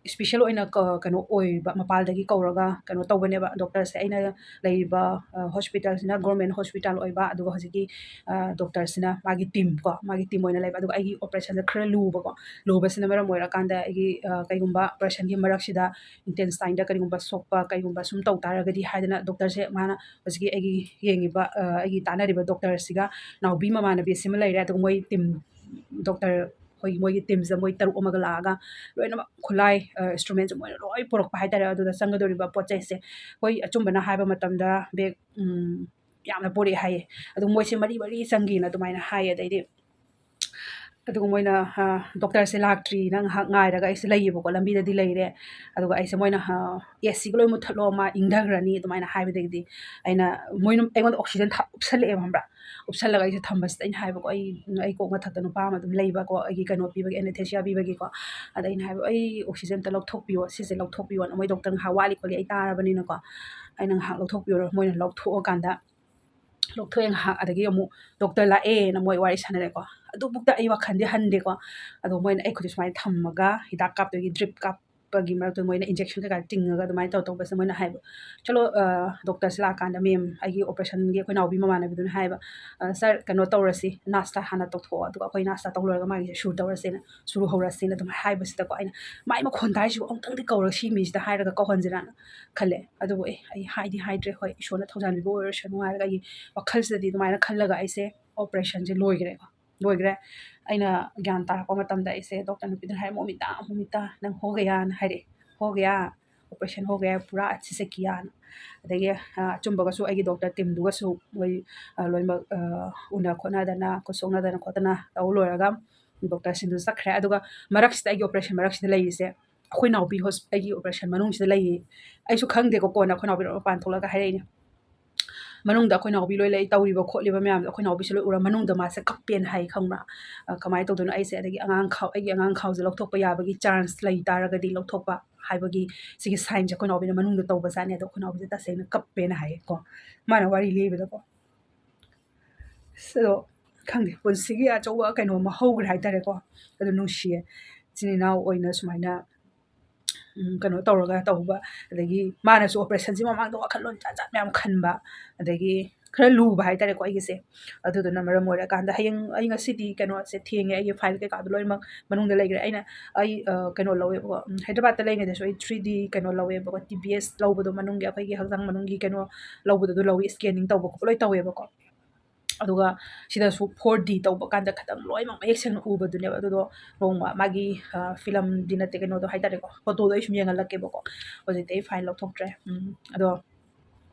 ꯏꯁꯄꯤꯁꯦꯜ ꯑꯣꯏꯅ ꯀ-, ꯀꯩꯅꯣ ꯑꯣꯏꯕ, ꯃꯄꯥꯟꯗꯒꯤ ꯀꯧꯔꯒ ꯀꯩꯅꯣ ꯇꯧꯕꯅꯦꯕ꯫ ꯗꯣꯛꯇꯔꯁꯦ ꯑꯩꯅ ꯂꯩꯔꯤꯕ, ꯑ, ꯍꯣꯁꯄꯤꯇꯥꯜꯁꯤꯅ ꯒꯣꯔꯃꯦꯟ ꯍꯣꯁꯄꯤꯇꯥꯜ ꯑꯣꯏꯕ, ꯑꯗꯨꯒ ꯍꯧꯖꯤꯛꯀꯤ, ꯑ, ꯗꯣꯛꯇꯔꯁꯤꯅ ꯃꯥꯒꯤ ꯇꯤꯝ ꯀꯣ, ꯃꯥꯒꯤ ꯇꯤꯝ ꯑꯣꯏꯅ ꯂꯩꯕ꯫ ꯑꯗꯨꯒ ꯑꯩꯒꯤ ꯑꯣꯄꯔꯦꯁꯟꯁꯦ ꯈꯔ ꯂꯨꯕꯀꯣ, ꯂꯨꯕꯁꯤꯅ ꯃꯔꯝ ꯑꯣꯏꯔꯀꯥꯟꯗ ꯑꯩꯒꯤ, ꯑ, ꯀꯩꯒꯨꯝꯕ ꯑꯣꯄꯔꯦꯁꯟꯒꯤ ꯃꯔꯛꯁꯤꯗ ꯏꯟꯇꯦꯁꯇꯥꯏꯟꯗ ꯀꯔꯤꯒꯨꯝꯕ ꯁꯣꯛꯄ ꯀꯔꯤꯒꯨꯝꯕ ꯁꯨꯝ ꯇꯧ ꯇꯥꯔꯒꯗꯤ ꯍꯥꯏꯗꯅ ꯗꯣꯛꯇꯔꯁꯦ ꯃꯥꯅ ꯍꯧꯖꯤꯛꯀꯤ ꯑꯩꯒꯤ ꯌꯦꯡꯉꯤꯕ, ꯑ, ꯑꯩꯒꯤ ꯇꯥꯟꯅꯔꯤꯕ ꯗꯣꯛꯇꯔꯁꯤꯒ ꯅꯥꯎꯕꯤ ꯃꯃꯥꯟꯅꯕꯤ ꯑꯁꯤꯃ ꯂꯩꯔꯦ, ꯑꯗꯨꯒ ꯃꯣꯏ ꯇꯤꯝ ꯗꯣꯛꯇꯔ ꯑꯩꯈꯣꯏꯒꯤ ꯃꯣꯏꯒꯤ ꯇꯤꯝꯁꯤꯗ ꯃꯣꯏ ꯇꯔꯨꯛ ꯑꯃꯒ ꯂꯥꯛꯑꯒ ꯂꯣꯏꯅꯃꯛ ꯈꯨꯠꯂꯥꯏ, ꯑ, ꯏꯟꯁꯇ꯭ꯔꯨꯃꯦꯟꯁꯦ ꯃꯣꯏꯅ ꯂꯣꯏ ꯄꯨꯔꯛꯄ ꯍꯥꯏꯇꯥꯔꯦ꯫ ꯑꯗꯨꯗ ꯆꯪꯒꯗꯧꯔꯤꯕ ꯄꯣꯠ ꯆꯩꯁꯦ ꯑꯩꯈꯣꯏ ꯑꯆꯨꯝꯕꯅ ꯍꯥꯏꯕ ꯃꯇꯝꯗ ꯕꯦꯒ, ꯎꯝ, ꯌꯥꯝꯅ ꯄꯨꯔꯛꯑꯦ ꯍꯥꯏꯌꯦ꯫ ꯑꯗꯨ ꯃꯣꯏꯁꯦ ꯃꯔꯤ ꯃꯔꯤ ꯆꯪꯒꯤꯅ ꯑꯗꯨꯃꯥꯏꯅ ꯍꯥꯏꯌꯦ꯫ ꯑꯗꯩꯗꯤ ꯑꯗꯨꯒ ꯃꯣꯏꯅ, ꯑ, ꯗꯣꯛꯇꯔꯁꯦ ꯂꯥꯛꯇ꯭ꯔꯤꯅ ꯉꯥꯏꯍꯥꯛ ꯉꯥꯏꯔꯒ ꯑꯩꯁꯦ ꯂꯩꯌꯦꯕꯀꯣ, ꯂꯝꯕꯤꯗꯗꯤ ꯂꯩꯔꯦ꯫ ꯑꯗꯨꯒ ꯑꯩꯁꯦ ꯃꯣꯏꯅ, ꯑ, "ꯑꯦ ꯁꯤꯒ ꯂꯣꯏ ꯃꯨꯠꯊꯠꯂꯣ, ꯃꯥ ꯏꯪꯊꯈ꯭ꯔꯅꯤ" ꯑꯗꯨꯃꯥꯏꯅ ꯍꯥꯏꯕꯗꯒꯤꯗꯤ ꯑꯩꯅ, ꯃꯣꯏꯅ ꯑꯩꯉꯣꯟꯗ ꯑꯣꯛꯁꯤꯖꯟ ꯊꯥ-, ꯎꯞꯁꯜꯂꯛꯑꯦꯕ, ꯈꯪꯕ꯭ꯔꯥ? ꯎꯞꯁꯜꯂꯒ ꯑꯩꯁꯦ ꯊꯝꯕꯁꯤꯗ ꯑꯩꯅ ꯍꯥꯏꯕꯀꯣ, ꯑꯩ, ꯑꯩ ꯀꯣꯛ ꯃꯊꯛꯇ ꯅꯨꯄꯥ ꯑꯃ ꯑꯗꯨꯝ ꯂꯩꯕꯀꯣ, ꯑꯩꯒꯤ ꯀꯩꯅꯣ ꯄꯤꯕꯒꯤ, ꯑꯦꯅꯦꯊꯦꯁꯤꯌꯥ ꯄꯤꯕꯒꯤꯀꯣ꯫ ꯑꯗ ꯑꯩꯅ ꯍꯥꯏꯕ, "ꯑꯩ ꯑꯣꯛꯁꯤꯖꯟ ꯑꯝꯇ ꯂꯧꯊꯣꯛꯄꯤꯌꯣ, ꯁꯤꯁꯦ ꯂꯧꯊꯣꯛꯄꯤꯌꯣꯅ", ꯃꯣꯏ ꯗꯣꯛꯇꯔ ꯉꯥꯏꯍꯥꯛ ꯋꯥꯠꯂꯤ ꯈꯣꯠꯂꯤ ꯑꯩ ꯇꯥꯔꯕꯅꯤꯅꯀꯣ, ꯑꯩꯅ ꯉꯥꯏꯍꯥꯛ ꯂꯧꯊꯣꯛꯄꯤꯌꯣ꯫ ꯃꯣꯏꯅ ꯂꯧꯊꯣꯛꯑꯀꯥꯟꯗ ꯂꯧꯊꯣꯛꯑꯦ ꯉꯥꯏꯍꯥꯛ, ꯑꯗꯒꯤ ꯑꯃꯨꯛ ꯗꯣꯛꯇꯔ ꯂꯥꯛꯑꯦꯅ ꯃꯣꯏ ꯋꯥꯔꯤ ꯁꯥꯟꯅꯔꯦꯀꯣ꯫ ꯑꯗꯨꯕꯨꯛꯇ ꯑꯩ ꯋꯥꯈꯜꯗꯤ ꯍꯟꯗꯦꯀꯣ꯫ ꯑꯗꯣ ꯃꯣꯏꯅ ꯑꯩ ꯈꯨꯠꯁꯦ ꯁꯨꯃꯥꯏꯅ ꯊꯝꯃꯒ ꯍꯤꯗꯥꯛ ꯀꯥꯞꯇꯣꯏꯒꯤ ꯗ꯭ꯔꯤꯞ ꯀꯥꯞꯄꯒꯤ ꯃꯔꯛꯇ ꯃꯣꯏꯅ ꯏꯟꯖꯦꯛꯁꯟ ꯀꯩꯀꯥ ꯇꯤꯡꯉꯒ ꯑꯗꯨꯃꯥꯏꯅ ꯇꯧ ꯇꯧꯕꯁꯦ ꯃꯣꯏꯅ ꯍꯥꯏꯕ, "ꯆꯠꯂꯣ, ꯑ, ꯗꯣꯛꯇꯔꯁꯦ ꯂꯥꯛꯑꯀꯥꯟꯗ ꯃꯦꯝ, ꯑꯩꯒꯤ ꯑꯣꯄꯔꯦꯁꯟꯒꯤ ꯑꯩꯈꯣꯏ ꯅꯥꯎꯕꯤ ꯃꯃꯥꯟꯅꯕꯤꯗꯨꯅ ꯍꯥꯏꯕ, ꯑ, ꯁꯥꯔ, ꯀꯩꯅꯣ ꯇꯧꯔꯁꯤ, ꯅꯥꯁꯇ ꯍꯥꯟꯅ ꯇꯧꯊꯣꯛꯑꯣ, ꯑꯗꯨꯒ ꯑꯩꯈꯣꯏ ꯅꯥꯁꯇ ꯇꯧ ꯂꯣꯏꯔꯒ ꯃꯥꯒꯤꯁꯦ ꯁꯨꯔꯨ ꯇꯧꯔꯁꯦꯅ, ꯁꯨꯔꯨ ꯍꯧꯔꯁꯦꯅ" ꯑꯗꯨꯃꯥꯏꯅ ꯍꯥꯏꯕꯁꯤꯗꯀꯣ, ꯑꯩꯅ, "ꯃꯥꯏ ꯃꯈꯣꯟ ꯇꯥꯏꯁꯤꯕꯨ ꯑꯃꯨꯛꯇꯪꯗꯤ ꯀꯧꯔꯒ ꯁꯤ ꯃꯤꯁꯤꯗ ꯍꯥꯏꯔꯒ ꯀꯧꯍꯟꯁꯤꯔꯥꯅ" ꯈꯜꯂꯦ꯫ ꯑꯗꯨꯕꯨ ꯑꯦ, ꯑꯩ ꯍꯥꯏꯗꯤ ꯍꯥꯏꯗ꯭ꯔꯦ꯫ ꯍꯣꯏ, ꯏꯁꯣꯔꯅ ꯊꯧꯖꯥꯟꯕꯤꯕ ꯑꯣꯏꯔꯁꯅꯨ ꯍꯥꯏꯔꯒ ꯑꯩꯒꯤ ꯋꯥꯈꯜꯁꯤꯗꯗꯤ ꯑꯗꯨꯃꯥꯏꯅ ꯈꯜꯂꯒ ꯑꯩꯁꯦ ꯑꯣꯄꯔꯦꯁꯟꯁꯦ ꯂꯣꯏꯈ꯭ꯔꯦꯀꯣ꯫ ꯂꯣꯏꯈ꯭ꯔꯦ꯫ ꯑꯩꯅ ꯒ꯭ꯌꯥꯟ ꯇꯥꯔꯛꯄ ꯃꯇꯝꯗ ꯑꯩꯁꯦ ꯗꯣꯛꯇꯔ ꯅꯨꯄꯤꯗꯨꯅ ꯍꯥꯏꯔꯦ, "ꯃꯣꯃꯤꯇꯥ, ꯃꯣꯃꯤꯇꯥ, ꯅꯪ ꯍꯣ ꯒꯌꯥꯅ" ꯍꯥꯏꯔꯛꯑꯦ꯫ "ꯍꯣ ꯒꯌꯥ, ꯑꯣꯄꯔꯦꯁꯟ ꯍꯣ ꯒꯌꯥ, ꯄꯨꯔꯥ ꯑꯠꯁꯤ ꯁꯦ ꯀꯤꯌꯥꯅ"꯫ ꯑꯗꯒꯤ, ꯑ, ꯑꯆꯨꯝꯕꯒꯁꯨ ꯑꯩꯒꯤ ꯗꯣꯛꯇꯔ ꯇꯤꯝꯗꯨꯒꯁꯨ ꯃꯣꯏ, ꯑ, ꯂꯣꯏꯅꯃꯛ, ꯑ, ꯎꯅ ꯈꯣꯠꯅꯗꯅ, ꯈꯨꯠ ꯁꯣꯛꯅꯗꯅ ꯈꯣꯠꯇꯅ ꯇꯧ ꯂꯣꯏꯔꯒ ꯗꯣꯛꯇꯔꯁꯤꯡꯗꯨ ꯆꯠꯈ꯭ꯔꯦ꯫ ꯑꯗꯨꯒ ꯃꯔꯛꯁꯤꯗ, ꯑꯩꯒꯤ ꯑꯣꯄꯔꯦꯁꯟ ꯃꯔꯛꯁꯤꯗ ꯂꯩꯔꯤꯁꯦ, ꯑꯩꯈꯣꯏ ꯅꯥꯎꯕꯤ ꯍꯣꯁ-, ꯑꯩꯒꯤ ꯑꯣꯄꯔꯦꯁꯟ ꯃꯅꯨꯡꯁꯤꯗ ꯂꯩꯌꯦ꯫ ꯑꯩꯁꯨ ꯈꯪꯗꯦꯀꯣ, ꯀꯣꯟꯅ ꯑꯩꯈꯣꯏ ꯅꯥꯎꯕꯤꯅ ꯃꯄꯥꯟ ꯊꯣꯛꯂꯒ ꯍꯥꯏꯔꯛꯏꯅꯦ꯫ ꯃꯅꯨꯡꯗ ꯑꯩꯈꯣꯏ ꯅꯥꯎꯕꯤ ꯂꯣꯏ ꯂꯩ, ꯇꯧꯔꯤꯕ ꯈꯣꯠꯂꯤꯕ ꯃꯌꯥꯝꯗꯣ ꯑꯩꯈꯣꯏ ꯅꯥꯎꯕꯤꯁꯦ ꯂꯣꯏ ꯎꯔ ꯃꯅꯨꯡꯗ ꯃꯥꯁꯦ ꯀꯞꯄꯦꯅ ꯍꯥꯏ, ꯈꯪꯕ꯭ꯔꯥ? ꯑ, ꯀꯃꯥꯏꯅ ꯇꯧꯗꯣꯏꯅꯣ? ꯑꯩꯁꯦ, ꯑꯗꯒꯤ ꯑꯉꯥꯡ ꯈꯥꯎ-, ꯑꯩꯒꯤ ꯑꯉꯥꯡ ꯈꯥꯎꯁꯦ ꯂꯧꯊꯣꯛꯄ ꯌꯥꯕꯒꯤ ꯆꯥꯟꯁ ꯂꯩ ꯇꯥꯔꯒꯗꯤ ꯂꯧꯊꯣꯛꯄ ꯍꯥꯏꯕꯒꯤ ꯁꯤꯒꯤ ꯁꯥꯏꯟꯁꯦ ꯑꯩꯈꯣꯏ ꯅꯥꯎꯕꯤꯅ ꯃꯅꯨꯡꯗ ꯇꯧꯕꯖꯥꯠꯅꯦ꯫ ꯑꯗꯣ ꯑꯩꯈꯣꯏ ꯅꯥꯎꯕꯤꯁꯦ ꯇꯁꯦꯡꯅ ꯀꯞꯄꯦꯅ ꯍꯥꯏꯌꯦꯀꯣ, ꯃꯥꯅ ꯋꯥꯔꯤ ꯂꯤꯕꯗꯀꯣ꯫ ꯑꯁ, ꯑꯗꯣ ꯈꯪꯗꯦ, ꯄꯨꯟꯁꯤꯒꯤ ꯑꯆꯧꯕ ꯀꯩꯅꯣ ꯑꯃ ꯍꯧꯈ꯭ꯔꯦ ꯍꯥꯏꯇꯥꯔꯦꯀꯣ꯫ ꯑꯗꯨ ꯅꯨꯡꯁꯤꯌꯦ, ꯏꯆꯤꯟ ꯏꯅꯥꯎ ꯑꯣꯏꯅ ꯁꯨꯃꯥꯏꯅ, ꯎꯝ, ꯀꯩꯅꯣ ꯇꯧꯔꯒ ꯇꯧꯕ꯫ ꯑꯗꯒꯤ ꯃꯥꯅꯁꯨ ꯑꯣꯄꯔꯦꯁꯟꯁꯤ ꯃꯃꯥꯡꯗ ꯋꯥꯈꯜꯂꯣꯟ ꯖꯥꯠ ꯖꯥꯠ ꯃꯌꯥꯝ ꯈꯟꯕ, ꯑꯗꯒꯤ ꯈꯔ ꯂꯨꯕ ꯍꯥꯏꯇꯥꯔꯦꯀꯣ ꯑꯩꯒꯤꯁꯦ꯫ ꯑꯗꯨꯗꯨꯅ ꯃꯔꯝ ꯑꯣꯏꯔꯀꯥꯟꯗ ꯍꯌꯦꯡ ꯑꯩ ꯉꯁꯤꯗꯤ ꯀꯩꯅꯣꯁꯦ ꯊꯦꯡꯉꯦ, ꯑꯩꯒꯤ ꯐꯥꯏꯜ ꯀꯩꯀꯥꯗꯣ ꯂꯣꯏꯅꯃꯛ ꯃꯅꯨꯡꯗ ꯂꯩꯈ꯭ꯔꯦ꯫ ꯑꯩꯅ, ꯑꯩ, ꯑ, ꯀꯩꯅꯣ ꯂꯧꯋꯦꯕꯀꯣ, ꯎꯝ, ꯍꯥꯏꯗ꯭ꯔꯕꯥꯗꯇ ꯂꯩꯉꯩꯗꯁꯨ ꯑꯩ ꯊ꯭ꯔꯤ ꯗꯤ ꯀꯩꯅꯣ ꯂꯧꯋꯦꯕꯀꯣ, ꯇꯤ ꯕꯤ ꯑꯦꯁ ꯂꯧꯕꯗꯣ, ꯃꯅꯨꯡꯒꯤ ꯑꯩꯈꯣꯏꯒꯤ ꯍꯛꯆꯥꯡ ꯃꯅꯨꯡꯒꯤ ꯀꯩꯅꯣ ꯂꯧꯕꯗꯣ, ꯑꯗꯨ ꯂꯧꯋꯤ, ꯁ꯭ꯀꯦꯅꯤꯡ ꯇꯧꯕ ꯈꯣꯠꯄ ꯂꯣꯏ ꯇꯧꯋꯦꯕꯀꯣ꯫ ꯑꯗꯨꯒ ꯁꯤꯗꯁꯨ ꯐꯣꯔ ꯗꯤ ꯇꯧꯕ ꯀꯥꯟꯗ ꯈꯤꯇꯪ ꯂꯣꯏꯅꯃꯛ ꯃꯌꯦꯛ ꯁꯦꯡꯅ ꯎꯕꯗꯨꯅꯦꯕ꯫ ꯑꯗꯨꯗꯣ ꯅꯣꯡꯃ ꯃꯥꯒꯤ, ꯑ, ꯐꯤꯂꯝꯗꯤ ꯅꯠꯇꯦ, ꯀꯩꯅꯣꯗꯣ ꯍꯥꯏꯇꯥꯔꯦꯀꯣ, ꯐꯣꯇꯣꯗꯣ ꯑꯩ ꯁꯨꯝ ꯌꯦꯡꯍꯜꯂꯛꯀꯦꯕꯀꯣ꯫ ꯍꯧꯖꯤꯛꯇꯤ ꯑꯩ ꯐꯥꯏꯜ ꯂꯧꯊꯣꯛꯇ꯭ꯔꯦ꯫ ꯎꯝ, ꯑꯗꯣ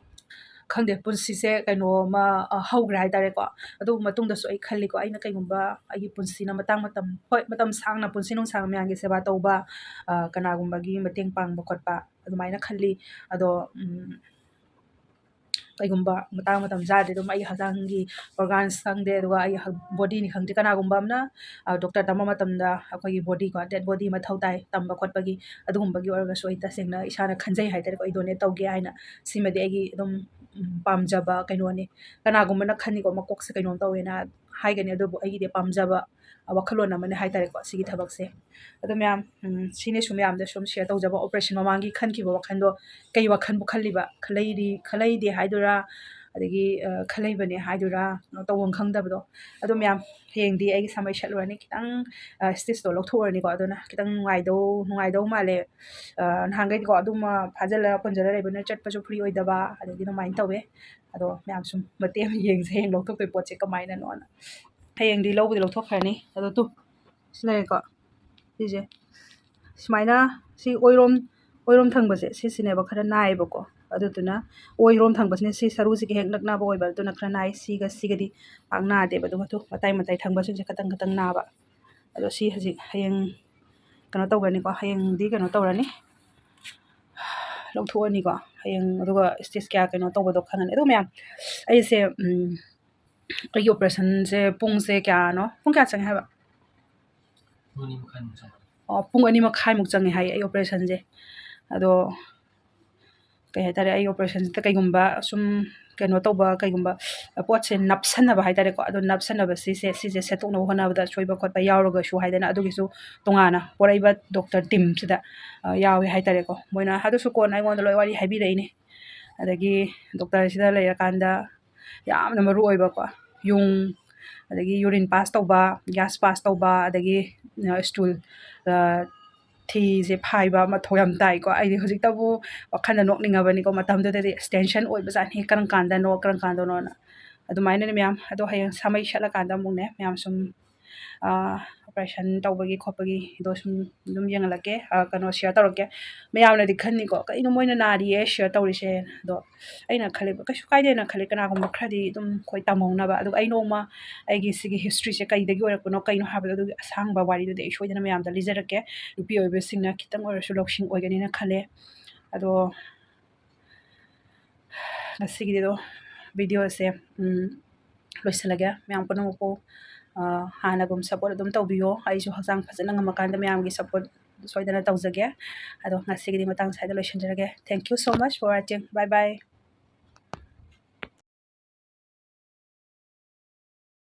ꯈꯪꯗꯦ, ꯄꯨꯟꯁꯤꯁꯦ ꯀꯩꯅꯣ ꯑꯃ, ꯑ, ꯍꯧꯈ꯭ꯔꯦ ꯍꯥꯏꯇꯥꯔꯦꯀꯣ꯫ ꯑꯗꯨ ꯃꯇꯨꯡꯗꯁꯨ ꯑꯩ ꯈꯜꯂꯤꯀꯣ, ꯑꯩꯅ ꯀꯩꯒꯨꯝꯕ ꯑꯩꯒꯤ ꯄꯨꯟꯁꯤꯅ ꯃꯇꯥꯡ ꯃꯇꯝ, ꯍꯣꯏ, ꯃꯇꯝ ꯁꯥꯡꯅ ꯄꯨꯟꯁꯤ ꯅꯨꯡꯁꯥꯡꯅ ꯃꯌꯥꯝꯒꯤ ꯁꯦꯕꯥ ꯇꯧꯕ, ꯑ, ꯀꯅꯥꯒꯨꯝꯕꯒꯤ ꯃꯇꯦꯡ ꯄꯥꯡꯕ ꯈꯣꯠꯄ ꯑꯗꯨꯃꯥꯏꯅ ꯈꯜꯂꯤ꯫ ꯑꯗꯣ, ꯎꯝ, ꯀꯩꯒꯨꯝꯕ ꯃꯇꯥꯡ ꯃꯇꯝ ꯆꯥꯗ꯭ꯔꯗꯤ ꯑꯗꯨꯝ ꯑꯩꯒꯤ ꯍꯛꯆꯥꯡꯒꯤ ꯑꯣꯔꯒꯥꯟꯁ ꯈꯪꯗꯦ, ꯑꯗꯨꯒ ꯑꯩꯒꯤ ꯍꯛ-, ꯕꯣꯗꯤꯅꯤ ꯈꯪꯗꯦ, ꯀꯅꯥꯒꯨꯝꯕ ꯑꯃꯅ, ꯑ, ꯗꯣꯛꯇꯔ ꯇꯝꯕ ꯃꯇꯝꯗ ꯑꯩꯈꯣꯏꯒꯤ ꯕꯣꯗꯤꯀꯣ, ꯗꯦꯠ ꯕꯣꯗꯤ ꯃꯊꯧ ꯇꯥꯏ ꯇꯝꯕ ꯈꯣꯠꯄꯒꯤ, ꯑꯗꯨꯒꯨꯝꯕꯒꯤ ꯑꯣꯏꯔꯒꯁꯨ ꯑꯩ ꯇꯁꯦꯡꯅ ꯏꯁꯥꯅ ꯈꯟꯖꯩ ꯍꯥꯏꯇꯥꯔꯦꯀꯣ, ꯑꯩ ꯗꯣꯅꯦꯠ ꯇꯧꯒꯦ ꯍꯥꯏꯅ꯫ ꯁꯤꯃꯗꯤ ꯑꯩꯒꯤ ꯑꯗꯨꯝ ꯎꯝ, ꯄꯥꯝꯖꯕ ꯀꯩꯅꯣꯅꯤ꯫ ꯀꯅꯥꯒꯨꯝꯕꯅ ꯈꯟꯅꯤꯀꯣ, ꯃꯀꯣꯛꯁꯦ ꯀꯩꯅꯣꯝ ꯇꯧꯋꯦꯅ ꯍꯥꯏꯒꯅꯤ, ꯑꯗꯨꯕꯨ ꯑꯩꯒꯤꯗꯤ ꯄꯥꯝꯖꯕ ꯋꯥꯈꯜꯂꯣꯟ ꯑꯃꯅꯤ ꯍꯥꯏ ꯇꯥꯔꯦꯀꯣ ꯁꯤꯒꯤ ꯊꯕꯛꯁꯦ꯫ ꯑꯗꯣ ꯃꯌꯥꯝ, ꯎꯝ, ꯁꯤꯅꯁꯨ ꯃꯌꯥꯝꯗ ꯁꯨꯝ ꯁꯤꯌꯔ ꯇꯧꯖꯕ, ꯑꯣꯄꯔꯦꯁꯟ ꯃꯃꯥꯡꯒꯤ ꯈꯟꯈꯤꯕ ꯋꯥꯈꯜꯗꯣ ꯀꯩ ꯋꯥꯈꯜꯕꯨ ꯈꯜꯂꯤꯕ, ꯈꯜꯂꯩꯔꯤ-, ꯈꯜꯂꯩꯗꯦ ꯍꯥꯏꯗꯣꯏꯔꯥ, ꯑꯗꯒꯤ, ꯑ, ꯈꯜꯂꯩꯕꯅꯦ ꯍꯥꯏꯗꯣꯏꯔꯥ, ꯀꯩꯅꯣ ꯇꯧꯐꯝ ꯈꯪꯗꯕꯗꯣ꯫ ꯑꯗꯣ ꯃꯌꯥꯝ, ꯍꯌꯦꯡꯗꯤ ꯑꯩꯒꯤ ꯁꯝ ꯑꯩ ꯁꯠꯂꯨꯔꯅꯤ, ꯈꯤꯇꯪ, ꯑ, ꯁ꯭ꯇꯤꯆꯇꯣ ꯂꯧꯊꯣꯛꯎꯔꯅꯤꯀꯣ, ꯑꯗꯨꯅ ꯈꯤꯇꯪ ꯅꯨꯡꯉꯥꯏꯗꯧ, ꯅꯨꯡꯉꯥꯏꯗꯧ ꯃꯥꯜꯂꯦ꯫ ꯑ, ꯅꯍꯥꯟꯈꯩꯗꯤꯀꯣ ꯑꯗꯨꯝ, ꯑ, ꯐꯥꯖꯤꯜꯂ ꯄꯨꯟꯁꯤꯜꯂ ꯂꯩꯕꯅꯤꯅ ꯆꯠꯄꯁꯨ ꯐ꯭ꯔꯤ ꯑꯣꯏꯗꯕ, ꯑꯗꯒꯤ ꯑꯗꯨꯃꯥꯏꯅ ꯇꯧꯋꯦ꯫ ꯑꯗꯣ ꯃꯌꯥꯝ ꯁꯨꯝ ꯃꯇꯦꯛ ꯑꯃ ꯌꯦꯡꯁꯦ, ꯍꯌꯦꯡ ꯂꯧꯊꯣꯛꯇꯣꯏ ꯄꯣꯠꯁꯦ ꯀꯃꯥꯏꯅꯅꯣꯅ꯫ ꯍꯌꯦꯡꯗꯤ ꯂꯧꯕꯨꯗꯤ ꯂꯧꯊꯣꯛꯈ꯭ꯔꯅꯤ꯫ ꯑꯗꯣ ꯇꯨ, ꯁꯤ ꯂꯩꯔꯦꯀꯣ, ꯁꯤꯁꯦ ꯁꯨꯃꯥꯏꯅ, ꯁꯤ ꯑꯣꯏꯔꯣꯝ, ꯑꯣꯏꯔꯣꯝ ꯊꯪꯕꯁꯦ ꯁꯤꯁꯤꯅꯦꯕ ꯈꯔ ꯅꯥꯏꯌꯦꯕꯀꯣ꯫ ꯑꯗꯨꯗꯨꯅ ꯑꯣꯏꯔꯣꯝ ꯊꯪꯕꯁꯤꯅ ꯁꯤ ꯁꯔꯨꯁꯤꯒ ꯍꯦꯛ ꯅꯛꯅꯕ ꯑꯣꯏꯕ, ꯑꯗꯨꯅ ꯈꯔ ꯅꯥꯏ꯫ ꯁꯤꯒ ꯁꯤꯒꯗꯤ ꯄꯥꯛ ꯅꯥꯗꯦꯕ꯫ ꯑꯗꯨꯒ ꯇꯨ, ꯃꯇꯥꯏ ꯃꯇꯥꯏ ꯊꯪꯕꯁꯤꯡꯁꯦ ꯈꯇꯪ ꯈꯇꯪ ꯅꯥꯕ꯫ ꯑꯗꯣ ꯁꯤ ꯍꯧꯖꯤꯛ ꯍꯌꯦꯡ ꯀꯩꯅꯣ ꯇꯧꯒꯅꯤꯀꯣ, ꯍꯌꯦꯡꯗꯤ ꯀꯩꯅꯣ ꯇꯧꯔꯅꯤ, ꯂꯧꯊꯣꯛꯑꯅꯤꯀꯣ ꯍꯌꯦꯡ꯫ ꯑꯗꯨꯒ ꯁ꯭ꯇꯤꯆ ꯀꯌꯥ ꯀꯩꯅꯣ ꯇꯧꯕꯗꯣ ꯈꯪꯉꯅꯤ꯫ ꯑꯗꯣ ꯃꯌꯥꯝ, ꯑꯩꯁꯦ, ꯎꯝ, ꯑꯩꯒꯤ ꯑꯣꯄꯔꯦꯁꯟꯁꯦ ꯄꯨꯡꯁꯦ ꯀꯌꯥꯅꯣ, ꯄꯨꯡ ꯀꯌꯥ ꯆꯪꯉꯦ ꯍꯥꯏꯕ? ꯄꯨꯡ ꯑꯅꯤ ꯃꯈꯥꯏꯃꯨꯛ ꯆꯪꯉꯦ꯫ ꯑꯣ, ꯄꯨꯡ ꯑꯅꯤ ꯃꯈꯥꯏꯃꯨꯛ ꯆꯪꯉꯦ ꯍꯥꯏ ꯑꯩ ꯑꯣꯄꯔꯦꯁꯟꯁꯦ꯫ ꯑꯗꯣ ꯀꯩ ꯍꯥꯏꯇꯥꯔꯦ, ꯑꯩ ꯑꯣꯄꯔꯦꯁꯟꯁꯤꯗ ꯀꯩꯒꯨꯝꯕ ꯁꯨꯝ ꯀꯩꯅꯣ ꯇꯧꯕ, ꯀꯩꯒꯨꯝꯕ ꯄꯣꯠꯁꯦ ꯅꯞꯁꯟꯅꯕ ꯍꯥꯏꯇꯥꯔꯦꯀꯣ, ꯑꯗꯣ ꯅꯞꯁꯟꯅꯕ ꯁꯤꯁꯦ, ꯁꯤꯁꯦ ꯁꯦꯠꯇꯣꯛꯅꯕ ꯍꯣꯠꯅꯕꯗ ꯁꯣꯏꯕ ꯈꯣꯠꯄ ꯌꯥꯎꯔꯒꯁꯨ ꯍꯥꯏꯗꯅ, ꯑꯗꯨꯒꯤꯁꯨ ꯇꯣꯉꯥꯟꯅ ꯄꯣꯔꯛꯏꯕ ꯗꯣꯛꯇꯔ ꯇꯤꯝꯁꯤꯗ, ꯑ, ꯌꯥꯎꯋꯦ ꯍꯥꯏꯇꯥꯔꯦꯀꯣ꯫ ꯃꯣꯏꯅ ꯑꯗꯨꯁꯨ ꯀꯣꯟꯅ ꯑꯩꯉꯣꯟꯗ ꯂꯣꯏ ꯋꯥꯔꯤ ꯍꯥꯏꯕꯤꯔꯛꯏꯅꯦ꯫ ꯑꯗꯒꯤ ꯗꯣꯛꯇꯔꯁꯤꯗ ꯂꯩꯔꯀꯥꯟꯗ ꯌꯥꯝꯅ ꯃꯔꯨ ꯑꯣꯏꯕꯀꯣ, ꯌꯨꯡ, ꯑꯗꯒꯤ ꯌꯨꯔꯤꯟ ꯄꯥꯁ ꯇꯧꯕ, ꯒ꯭ꯌꯥꯁ ꯄꯥꯁ ꯇꯧꯕ, ꯑꯗꯒꯤ, ꯑ, ꯁ꯭ꯇꯨꯜ, ꯑ, ꯊꯤꯁꯦ ꯐꯥꯏꯕ ꯃꯊꯧ ꯌꯥꯝ ꯇꯥꯏꯀꯣ꯫ ꯑꯩꯗꯤ ꯍꯧꯖꯤꯛꯇꯕꯨ ꯋꯥꯈꯜꯗ ꯅꯣꯛꯅꯤꯡꯉꯕꯅꯤꯀꯣ, ꯃꯇꯝꯗꯨꯗꯗꯤ ꯇꯦꯟꯁꯟ ꯑꯣꯏꯕꯖꯥꯠꯅꯤ, ꯀꯔꯝ ꯀꯥꯟꯗꯅꯣ, ꯀꯔꯝ ꯀꯥꯟꯗꯅꯣꯅ꯫ ꯑꯗꯨꯃꯥꯏꯅꯅꯦ ꯃꯌꯥꯝ꯫ ꯑꯗꯣ ꯍꯌꯦꯡ ꯁꯥꯃꯩ ꯁꯠꯂꯀꯥꯟꯗ ꯑꯃꯨꯛꯅꯦ ꯃꯌꯥꯝ ꯁꯨꯝ, ꯑ, ꯑꯣꯄꯔꯦꯁꯟ ꯇꯧꯕꯒꯤ ꯈꯣꯠꯄꯒꯤꯗꯣ ꯁꯨꯝ ꯑꯗꯨꯝ ꯌꯦꯡꯍꯜꯂꯛꯀꯦ, ꯑ, ꯀꯩꯅꯣ, ꯁꯤꯌꯔ ꯇꯧꯔꯛꯀꯦ꯫ ꯃꯌꯥꯝꯅꯗꯤ ꯈꯟꯅꯤꯀꯣ, "ꯀꯩꯅꯣ ꯃꯣꯏꯅ ꯅꯥꯔꯤꯌꯦ ꯁꯤꯌꯔ ꯇꯧꯔꯤꯁꯦ?" ꯑꯗꯣ ꯑꯩꯅ ꯈꯜꯂꯦꯕ, ꯀꯩꯁꯨ ꯀꯥꯏꯗꯦꯅ ꯈꯜꯂꯦ, ꯀꯅꯥꯒꯨꯝꯕ ꯈꯔꯗꯤ ꯑꯗꯨꯝ ꯑꯩꯈꯣꯏ ꯇꯝꯍꯧꯅꯕ꯫ ꯑꯗꯨꯒ ꯑꯩ ꯅꯣꯡꯃ ꯑꯩꯒꯤ ꯁꯤꯒꯤ ꯍꯤꯁꯇ꯭ꯔꯤꯁꯦ ꯀꯩꯗꯒꯤ ꯑꯣꯏꯔꯛꯄꯅꯣ, ꯀꯩꯅꯣ ꯍꯥꯏꯕꯗꯣ, ꯑꯗꯨꯒꯤ ꯑꯁꯥꯡꯕ ꯋꯥꯔꯤꯗꯨꯗꯤ ꯑꯩ ꯁꯣꯏꯗꯅ ꯃꯌꯥꯝꯗ ꯂꯤꯖꯔꯛꯀꯦ꯫ ꯅꯨꯄꯤ ꯑꯣꯏꯕꯁꯤꯡꯅ ꯈꯤꯇꯪ ꯑꯣꯏꯔꯁꯨ ꯂꯧꯁꯤꯡ ꯑꯣꯏꯒꯅꯤꯅ ꯈꯜꯂꯦ꯫ ꯑꯗꯣ ꯉꯁꯤꯒꯤꯗꯤ ꯑꯗꯣ ꯚꯤꯗꯤꯑꯣꯁꯦ, ꯎꯝ, ꯂꯣꯏꯁꯤꯜꯂꯒꯦ꯫ ꯃꯌꯥꯝ ꯄꯨꯝꯅꯃꯛꯄꯨ, ꯑ, ꯍꯥꯟꯅꯒꯨꯝ ꯁꯞꯄꯣꯔꯠ ꯑꯗꯨꯝ ꯇꯧꯕꯤꯌꯣ꯫ ꯑꯩꯁꯨ ꯍꯛꯆꯥꯡ ꯐꯖꯅ ꯉꯝꯃꯀꯥꯟꯗ ꯃꯌꯥꯝꯒꯤ ꯁꯞꯄꯣꯔꯠ ꯁꯣꯏꯗꯅ ꯇꯧꯖꯒꯦ꯫ ꯑꯗꯣ ꯉꯁꯤꯒꯤꯗꯤ ꯃꯇꯥꯡ ꯁ꯭ꯋꯥꯏꯗ ꯂꯣꯏꯁꯤꯟꯖꯔꯒꯦ꯫ Thank you so much for watching. Bye bye.